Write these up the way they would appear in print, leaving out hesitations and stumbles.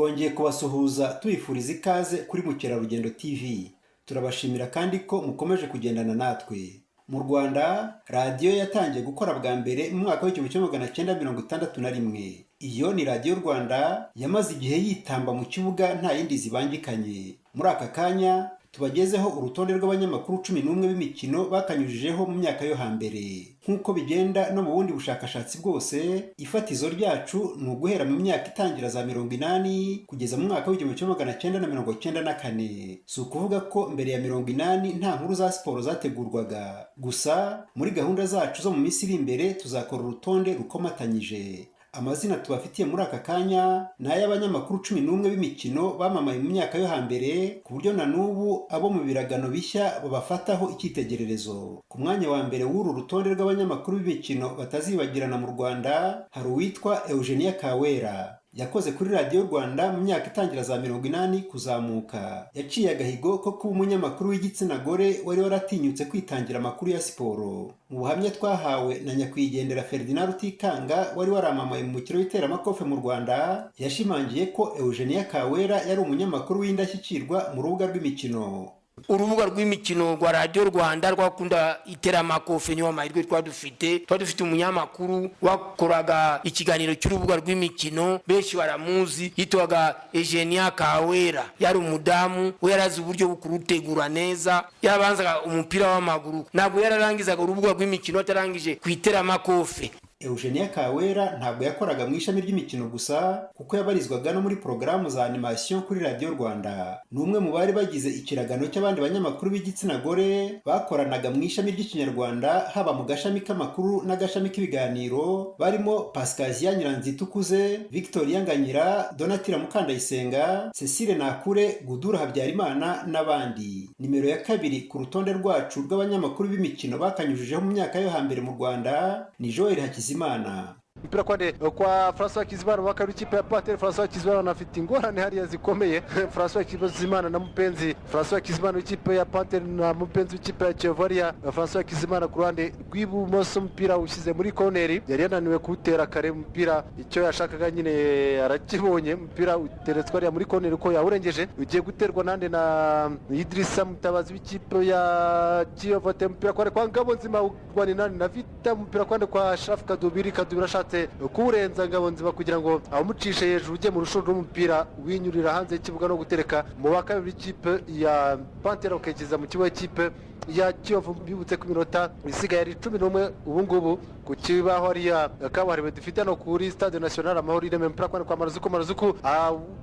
Twongeye kubasuhuza tubifuriza ikaze kuri Mukerarugendo TV. Turabashimira kandi ko mukomeje kugendana natwe. Mu Rwanda, radiyo yatangiye gukora bwa mbere mu mwaka w'1961. Iyo ni Radiyo Rwanda yamaze igihe yitamba mu kibuga nta yindi zibangikanye. Muri aka kanya tubagezeho urutonde rw'abanyamakuru 11 b'imikino bakanyujijeho mu myaka yo hambere. Nk'uko bigenda no mu bundi bushakashatsi bwose, ifatizo ryacu ni uguhera mu myaka itangira za 80 kugeza mu mwaka w'1994. Si ukuvuga ko mbere ya 80 nta nkuru za siporo zategurwaga. Gusa muri gahunda zacu zo mu minsi iri imbere tuzakora urutonde rukomatanyije. Amazina tubafitiye muri aka kanya ni ay'abanyamakuru 11 b'imikino bamamaye mu myaka yo hambere, ku buryo na n'ubu abo mu biragano bishya babafataho icyitegererezo. Ku mwanya wa mbere w'uru rutonde rw'abanyamakuru b'imikino batazibagirana mu Rwanda hari uwitwa Eugenia Kawera. Yakoze kuri Radiyo Rwanda mu myaka itangira za 80 kuzamuka. Yaciye agahigo ko kuba umunyamakuru w'igitsina gore wari waratinyutse kwitangira amakuru ya siporo. Mu buhamya twahawe na nyakwigendera Ferdinand Rutikanga wari waramamaye mu mukino w'iteramakofe mu Rwanda, yashimangiye ko Eugenia Kawera yari umunyamakuru w'indashyikirwa mu rubuga rw'imikino. Urubuga rw'imikino rwa Radiyo Rwanda rwakunda iteramakofe, niyo amahirwe twari dufite umunyamakuru wakoraga ikiganiro cy'urubuga rw'imikino, benshi baramuzi, yitwaga Eugenia Kawera. Yari umudamu, we yarazi uburyo bwo kurutegura neza. Yabanzaga umupira w'amaguru, ntabwo yararangizaga urubuga rw'imikino atarangije ku iteramakofe. Eugenia Kawera ntabwo yakoraga mu ishami ry'imikino gusa, kuko yabarizwaga no muri porogaramu za animation kuri Radiyo Rwanda. Ni umwe mu bari bagize ikiragano cy'abandi banyamakuru b'igitsina gore bakoranaga mu ishami ry'Ikinyarwanda, haba mu gashami k'amakuru n'agashami k'ibiganiro, barimo Pascasia Nyiranzitukuze, Victoria Nganyira, Donatira Mukandayisenga, Cecile Nakure, Gudura Habyarimana n'abandi. Nimero ya kabiri ku rutonde rwacu rw'abanyamakuru b'imikino bakanyujijeho mu myaka yo hambere mu Rwanda ni Joel Hakizimana. Umupira kwande kwa François Hakizimana wa kabiri ikipe ya Panthère. François Hakizimana afite ingorane hariya zikomeye. François Hakizimana na Mupenzi, François Hakizimana w'ikipe ya Panthère na Mupenzi w'ikipe ya Kiyovu. Hariya François Hakizimana ku ruhande rw'ibumoso, umupira ushyize muri koneri, yari yananiwe kuwutera kare. Umupira icyo yashakaga nyine arakibonye, umupira uteretswe hariya muri koneri uko yawurengeje. Ugiye guterwa nande? Na Idrissa Mutabazi w'ikipe ya Kiyovu. Ateye umupira kwande kwa Ngabonzima, urwana inani na Vita. Umupira kwande kwa Sharafu Kadubiri. Kadubiri ashatse kuwurenza Ngabonzima kugira ngo awumucishe hejuru ujye mu rushundura, umupira winyurira hanze y'ikibuga no gutereka mu wa kabiri ikipe ya Panthère, ukegeza mu kibuga cy'ikipe ya Kiyovu. Bibutse ku minota isigaye ari 11 ubu ngubu ku kibaho hariya kabuhariwe dufite hano kuri Stade National Amahoro ireme. Umupira kwa Maruzuku. Maruzuku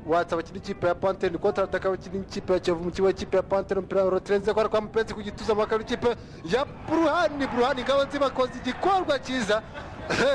watsa abakinnyi ikipe ya Panthère, ni contre attaque abakinnyi ikipe ya Kiyovu mu kibuga cy'ikipe ya Panthère. Umupira roterenze kwa Mupenzi ku gituza mu wa kabiri ikipe ya Buruhani. Buruhani, Ngabonzima akoze igikorwa cyiza.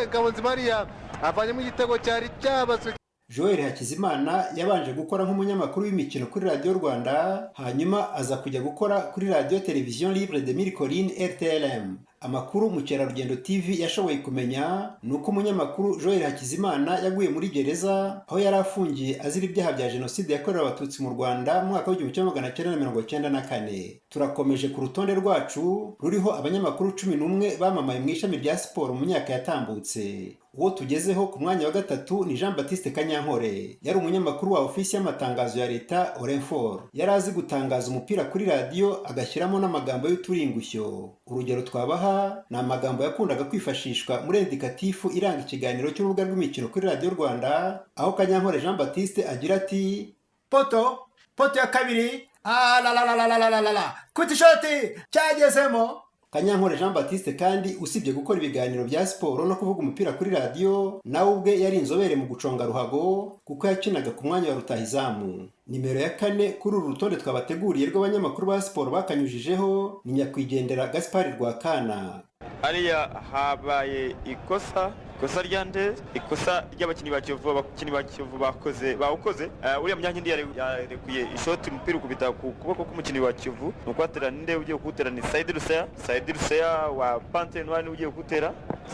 Ngabonzima hariya avanyemo igitego cyari cyabazwe. Joel Hakizimana yabanje gukora nk'umunyamakuru w'imikino kuri Radiyo Rwanda, hanyuma aza kujya gukora kuri Radiyo Televiziyo Libre de Mille Collines, RTLM. Amakuru Mukerarugendo TV yashoboye kumenya ni uko umunyamakuru Joel Hakizimana yaguye muri gereza aho yari afungiye azira ibyaha bya jenoside yakorewe Abatutsi mu Rwanda mu mwaka w'1994. Turakomeje ku rutonde rwacu ruriho abanyamakuru 11 bamamaye mu ishami rya siporo mu myaka yatambutse. Uwo tugezeho ku mwanya wa gatatu ni Jean Baptiste Kanyankore. Yari umunyamakuru wa Ofisi y'amatangazo ya Leta, Orinfor. Yari azi gutangaza umupira kuri radiyo, agashyiramo n'amagambo y'uturingushyo. Urugero twabaha ni amagambo yakundaga kwifashishwa muri indicatif iranga ikiganiro cy'urubuga rw'imikino kuri Radiyo Rwanda, aho Kanyankore Jean Baptiste agira ati: "Poteau, poteau ya kabiri, alalalalalalalala, kuti shoti cyagezemo." Kanyankore Jean Baptiste kandi, usibye gukora ibiganiro bya siporo no kuvuga umupira kuri radiyo, nawe ubwe yari inzobere mu guconga ruhago, kuko yakinaga ku mwanya wa rutahizamu. Nimero ya kane kuri uru rutonde twabateguriye rw'abanyamakuru ba siporo bakanyujijeho ni nyakwigendera Gaspard Rwakana. Hariya habaye ikosa. Ikosa rya nde? Ikosa ry'abakinnyi ba Kiyovu. Abakinnyi ba Kiyovu bakoze, bawukoze. Uriya Munyankindi yarekuye ishoti, umupira ukubita ku kuboko k'umukinnyi wa Kiyovu. Ni ukwatera ninde ugiye kuwutera? Ni Saidi Ruseya. Saidi Ruseya wa Panthère Noire niwe ugiye kuwutera.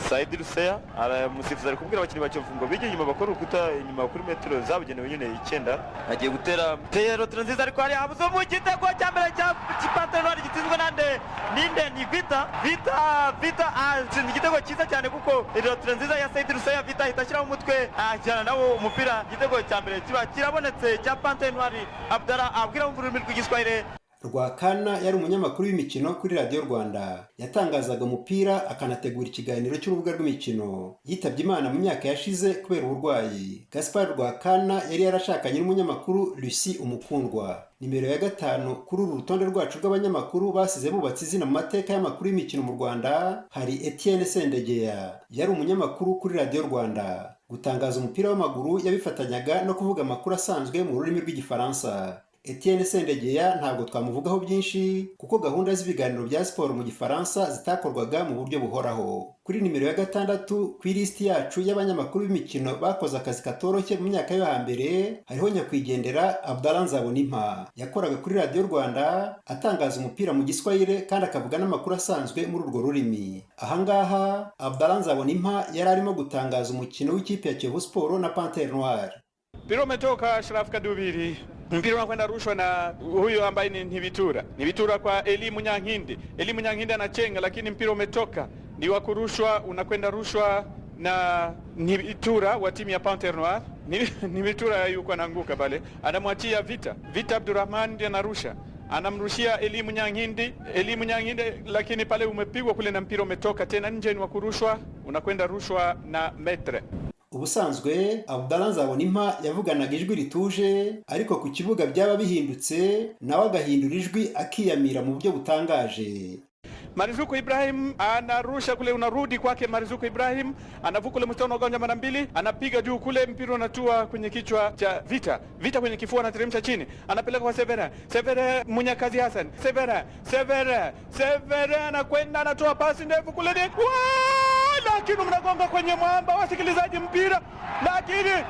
Saidi Ruseya, umusifuzi ari kubwira abakinnyi ba Kiyovu ngo bijye inyuma, bakore urukuta inyuma kuri metero zabugenewe nyine 9. Agiye gutera, teye rotero nziza, ariko hariya habuze mu gitego cya mbere cya Panthère Noire gitsinzwe nande? Ninde? Ni Vita. Vita. Vita atsinze igitego cyiza cyane, kuko iroture nziza ya Saidi Rusaya Vita ahita ashyiraho umutwe ajyana nawo umupira. Igitego cya mbere kiba kirabonetse cya Panthère Noire. Abdallah abwira mu rurimi rw'igiswahili. Rwakana yari umunyamakuru w'imikino kuri Radiyo Rwanda. Yatangazaga umupira akanategura ikiganiro cy'urubuga rw'imikino. Yitabye Imana mu myaka yashize kubera uburwayi. Gaspard Rwakana yari yarashakanye n'umunyamakuru Lucie Umukundwa. Nimero ya 5 kuri uru rutonde rwacu rw'abanyamakuru basize bubatse izina mu mateka y'amakuru y'imikino mu Rwanda hari Etienne Sendegeya. Yari umunyamakuru kuri Radiyo Rwanda. Gutangaza umupira w'amaguru yabifatanyaga no kuvuga amakuru asanzwe mu rurimi rw'Igifaransa. Etienne Sendegeya ntabwo twamuvugaho byinshi kuko gahunda z'ibiganiro bya siporo mu Gifaransa zitakorwaga mu buryo buhoraho. Kuri nimero ya 6 ku ilisiti yacu y'abanyamakuru b'imikino bakoze akazi katoroshye mu myaka yo hambere hariho nyakwigendera Abdallah Nzabonimpa. Yakoraga kuri Radiyo Rwanda atangaza umupira mu Giswahili kandi akavuga n'amakuru asanzwe muri urwo rurimi. Ahangaha Abdallah Nzabonimpa yari arimo gutangaza umukino w'ikipe ya Kiyovu Sport na Panthère Noire. Mpira umetoka Ashraf Kadubiri. Mpira unakwenda rushwa na huyu ambaye ni Ntibitura. Ntibitura kwa Eli Munyankindi. Eli Munyankindi anachenga lakini mpira umetoka. Ni wa kurushwa, unakwenda rushwa na Ntibitura wa timu ya Panthère Noire. Ntibitura yuko anaanguka pale. Anamwachia Vita. Vita Abdurrahman ndiye anarusha. Anamrushia Eli Munyankindi. Eli Munyankindi lakini pale umepigwa kule na mpira umetoka tena nje, ni wa kurushwa, unakwenda rushwa na Metre. Ubusanzwe Abdallah Nzabonimpa yavuganaga ijwi rituje, ariko ku kibuga byaba bihindutse nawe agahindura ijwi akiyamira mu buryo butangaje. Marizuku Ibrahim anarusha kule, unarudi kwake Marizuku Ibrahim, anavuka ule mstari unaogawanya mara mbili, anapiga juu kule, mpira unatua kwenye kichwa cha Vita. Vita kwenye kifua, anateremsha chini, anapeleka kwa Severa. Severa Munyakazi Hassan. Severa, Severa, Severa anakwenda, anatoa pasi ndefu kule ni lakini mnagonga kwenye mwamba, wasikilizaji, mpira lakini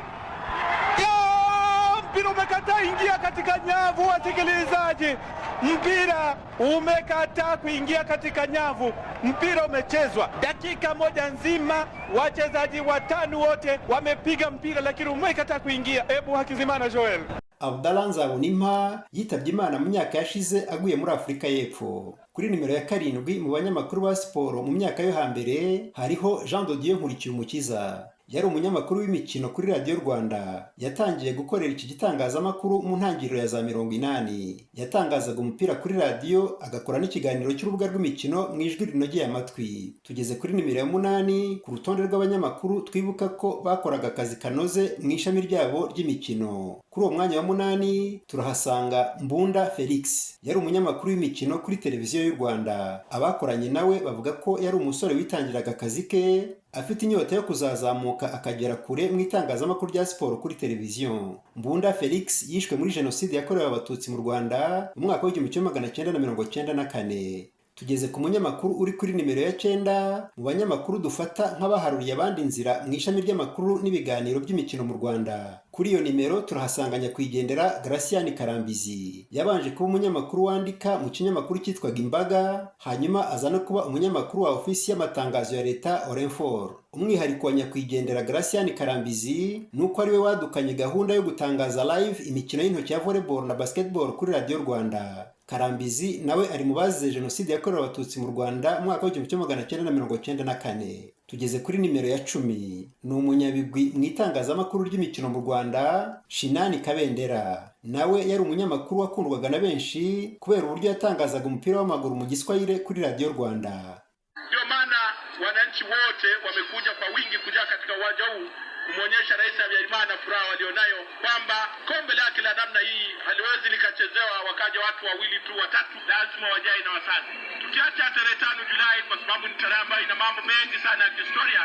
mpira umekataa ingia katika nyavu, wasikilizaji. Mpira umekataa kuingia katika nyavu. Mpira umechezwa dakika moja nzima, wachezaji watano wote wamepiga mpira lakini umekataa kuingia. Ebu Hakizimana Joel. Abdallah Nzabonimpa yitabye Imana mu myaka yashize aguye muri Afurika y'Epfo. Kuri nimero ya 7 mu banyamakuru ba siporo mu myaka yo hambere hariho Jean de Dieu Nkurikiyumukiza. Yari umunyamakuru w'imikino kuri Radiyo Rwanda. Yatangiye gukorera iki gitangazamakuru mu ntangiriro ya za 80. Yatangazaga umupira kuri radiyo, agakora n'ikiganiro cy'urubuga rw'imikino mu ijwi rinogeye amatwi. Tugeze kuri nimero ya 8 ku rutonde rw'abanyamakuru twibuka ko bakoraga akazi kanoze mu ishami ryabo ry'imikino. Kuri uwo mwanya wa 8 turahasanga Mbunda Felix. Yari umunyamakuru w'imikino kuri televiziyo y'u Rwanda. Abakoranye nawe bavuga ko yari umusore witangiraga akazi ke, afite inyota yo kuzazamuka akagera kure mu itangazamakuru rya siporo kuri televiziyo. Mbunda Felix yishwe muri Jenoside yakorewe Abatutsi mu Rwanda mu mwaka w'1994. Tugeze ku munyamakuru uri kuri nimero ya 9 mu banyamakuru dufata nk'abaharuriye abandi inzira mu ishami ry'amakuru n'ibiganiro by'imikino mu Rwanda. Kuri iyo nimero turahasanga nyakwigendera Gracian Karambizi. Yabanje kuba umunyamakuru wandika mu kinyamakuru cyitwaga Imbaga, hanyuma aza no kuba umunyamakuru wa ofisi y'amatangazo ya leta Orinfor. Umwihariko wa nyakwigendera Gracian Karambizi nuko ari we wadukanye gahunda yo gutangaza live imikino y'intoki ya volleyball na basketball kuri Radiyo Rwanda. Karambizi nawe ari mu bazize Jenoside yakorewe Abatutsi mu Rwanda mu mwaka w'1994. Tugeze kuri nimero ya 10. Ni umunyabigwi mu itangazamakuru ry'imikino mu Rwanda, Shinani Kabendera. Nawe yari umunyamakuru wakundwaga na benshi kubera uburyo yatangazaga umupira w'amaguru mu Giswahili kuri Radiyo Rwanda. Ndio maana wananchi wote wamekuja kwa wingi kuja katika uwanja huu kumwonyesha Rais Habyarimana furaha walionayo kwamba kombe lake la namna hii haliwezi likachezewa wakaja watu wawili tu watatu, lazima wajae na wazazi. Tukiacha tarehe 5 Julai kwa sababu ni tarehe ambayo ina mambo mengi sana ya kihistoria,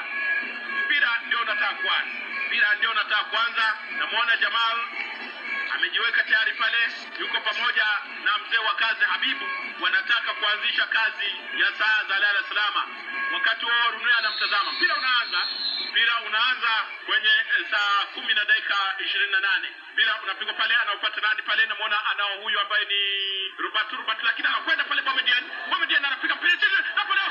mpira ndio unataka kuanza. Mpira ndio unataka kuanza. Namuona Jamal amejiweka tayari pale, yuko pamoja na mzee wa kazi Habibu, wanataka kuanzisha kazi ya saa za lala salama. Wakati huo Runia anamtazama. Mpira unaanza. Mpira unaanza kwenye saa 10:28. Mpira unapigwa pale, anaupata nani pale? Namuona anao huyu ambaye ni Rubatu, lakini anakwenda pale Bomedian. Bomedian anapiga mpira chini na pale.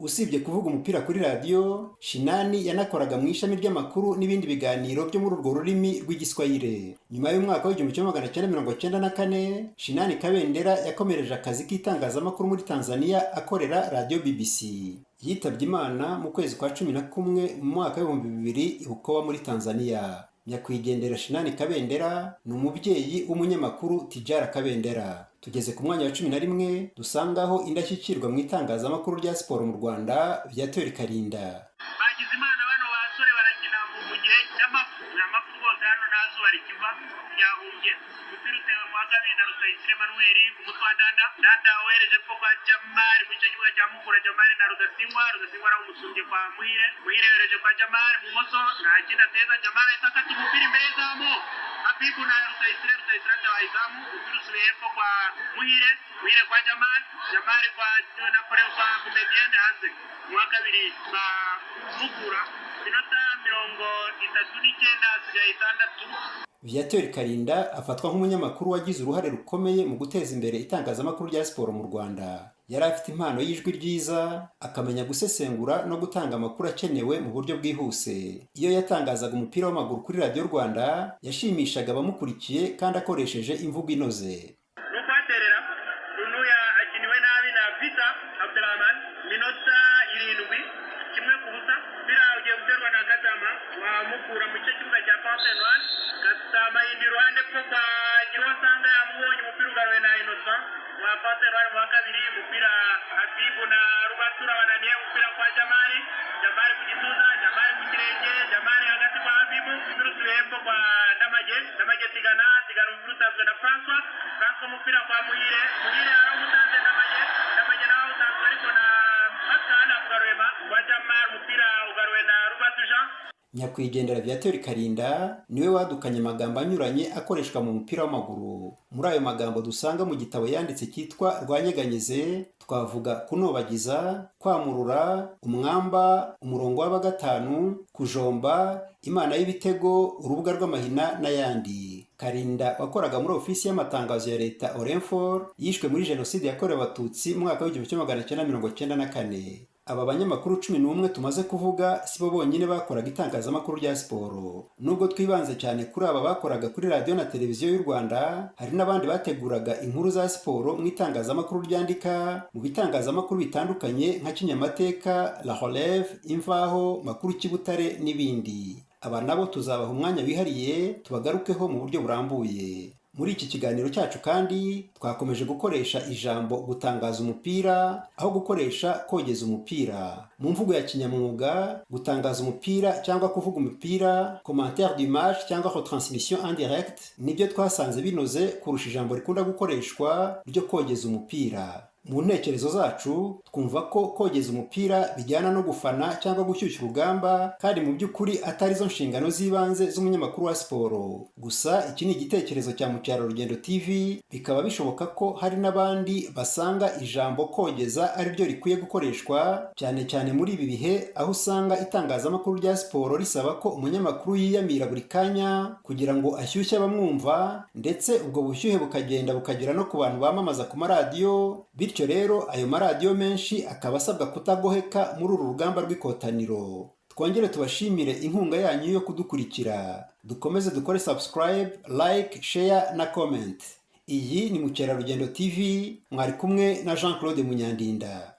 Usibye kuvuga umupira kuri radiyo, Shinani yanakoraga mu ishami ry'amakuru n'ibindi biganiro byo muri urwo rurimi rw'Igiswahili. Nyuma y'umwaka w'1994, Shinani Kabendera yakomereje akazi k'itangazamakuru muri Tanzania akorera radiyo BBC. Yitabye Imana mu kwezi kwa 11 mu mwaka w'2000 i Bukoba muri Tanzania. Nyakwigendera Shinani Kabendera ni umubyeyi w'umunyamakuru Tijara Kabendera. Tugeze ku mwanya wa 11 dusangaho indashyikirwa mu itangazamakuru rya siporo mu Rwanda, Viateur Karinda. Bagize Imana bano basore barakina mu gihe cy'amafu, ni amafu rwose, hano nta zuba rikiva, ryahumbye. Umupira utewe mu wa kabiri na Rutayisire Emmanuel umutwe wa Ndanda. Ndanda wohereje ko kwa Jamari mu gice kibuga cya Mukura, Jamari na Rudasingwa, Rudasingwa arawumusumbye kwa Muhire, Muhire yohereje kwa Jamari mu moso, nta kindi ateza, Jamari ahita akata umupira imbere y'izamu. Habibu na Rutayisire, Rutayisire atabaye izamu, umupira usubiye hepfo kwa Muhire, Muhire kwa Jamari, Jamari kwa Napoleo kwa Kumedienne hanze. Mu wa kabiri ba Mukura, minota 39 hasigaye 6. Viateur Karinda afatwa nk'umunyamakuru wagize uruhare rukomeye mu guteza imbere itangazamakuru rya siporo mu Rwanda. Yari afite impano y'ijwi ryiza, akamenya gusesengura no gutanga amakuru akenewe mu buryo bwihuse. Iyo yatangazaga umupira w'amaguru kuri Radiyo Rwanda, yashimishaga abamukurikiye kandi akoresheje imvugo inoze. Nukwaterera Runuya akiniwe nabi na Vita Abdurrahman, minota 7, 1-0. Mpira ugiye guterwa na Katama wa Mukura mu gice kibuga cya Fountain One. Katama yindi iruhande ko kwa Giruwasanga yamubonye, umupira ugaruwe na Innocent wa Fountain One mu wa kabiri. Umupira Habibu na Rubatura bananiye, umupira kwa Jamari, Jamari ku gituza, Jamari ku kirenge, Jamari hagati kwa Habibu, umupira usubiye hepfo kwa Ndamage, Ndamage Tigana, Tigana umupira utanzwe na Francois, Francois umupira kwa Muhire, Muhire arawutanze Ndamage, Ndamage nawe awutanzwe ariko na Pascal amugaruye kwa Jamari, umupira ugaruwe na Rubatu Jean. Nyakwigendera Viateur Karinda niwe wadukanye amagambo anyuranye akoreshwa mu mupira w'amaguru. Muri ayo magambo dusanga mu gitabo yanditse cyitwa Rwanyeganyize, twavuga kunobagiza, kwamurura, umwamba, umurongo w'abagatanu, kujomba, imana y'ibitego, urubuga rw'amahina n'ayandi. Karinda wakoraga muri ofisi y'amatangazo ya leta Orinfor, yishwe muri Jenoside yakorewe Abatutsi mu mwaka w'1994. Aba banyamakuru 11 tumaze kuvuga sibo bonyine bakoraga itangazamakuru rya siporo. Nubwo twibanze cyane kuri aba bakoraga kuri radiyo na televiziyo y'u Rwanda, hari n'abandi bateguraga inkuru za siporo mu itangazamakuru ryandika, mu bitangazamakuru bitandukanye nka Kinyamateka, La Relève, Imvaho, Makuru Kibutare n'ibindi. Aba nabo tuzabaha umwanya wihariye tubagarukeho mu buryo burambuye. Muri iki kiganiro cyacu kandi twakomeje gukoresha ijambo gutangaza umupira aho gukoresha kogeza umupira. Mu mvugo ya kinyamwuga, gutangaza umupira cyangwa kuvuga umupira, commentaire du match cyangwa retransmission en direct, nibyo twasanze binoze kurusha ijambo rikunda gukoreshwa ryo kogeza umupira. Mu ntekerezo zacu twumva ko kogeza umupira bijyana no gufana cyangwa gushyushya urugamba, kandi mu by'ukuri atari zo nshingano z'ibanze z'umunyamakuru wa siporo. Gusa iki ni igitekerezo cya Mukerarugendo TV, bikaba bishoboka ko hari n'abandi basanga ijambo kogeza ari ryo rikwiye gukoreshwa, cyane cyane muri ibi bihe aho usanga itangazamakuru rya siporo risaba ko umunyamakuru yiyamira buri kanya kugira ngo ashyushye abamwumva, ndetse ubwo bushyuhe bukagenda bukagera no ku bantu bamamaza ku maradiyo. Bityo rero ayo maradiyo menshi akaba asabwa kutagoheka muri uru rugamba rw'ikotaniro. Twongere tubashimire inkunga yanyu yo kudukurikira. Dukomeze dukore subscribe, like, share na comment. Iyi ni Mukerarugendo TV, mwari kumwe na Jean Claude Munyandinda.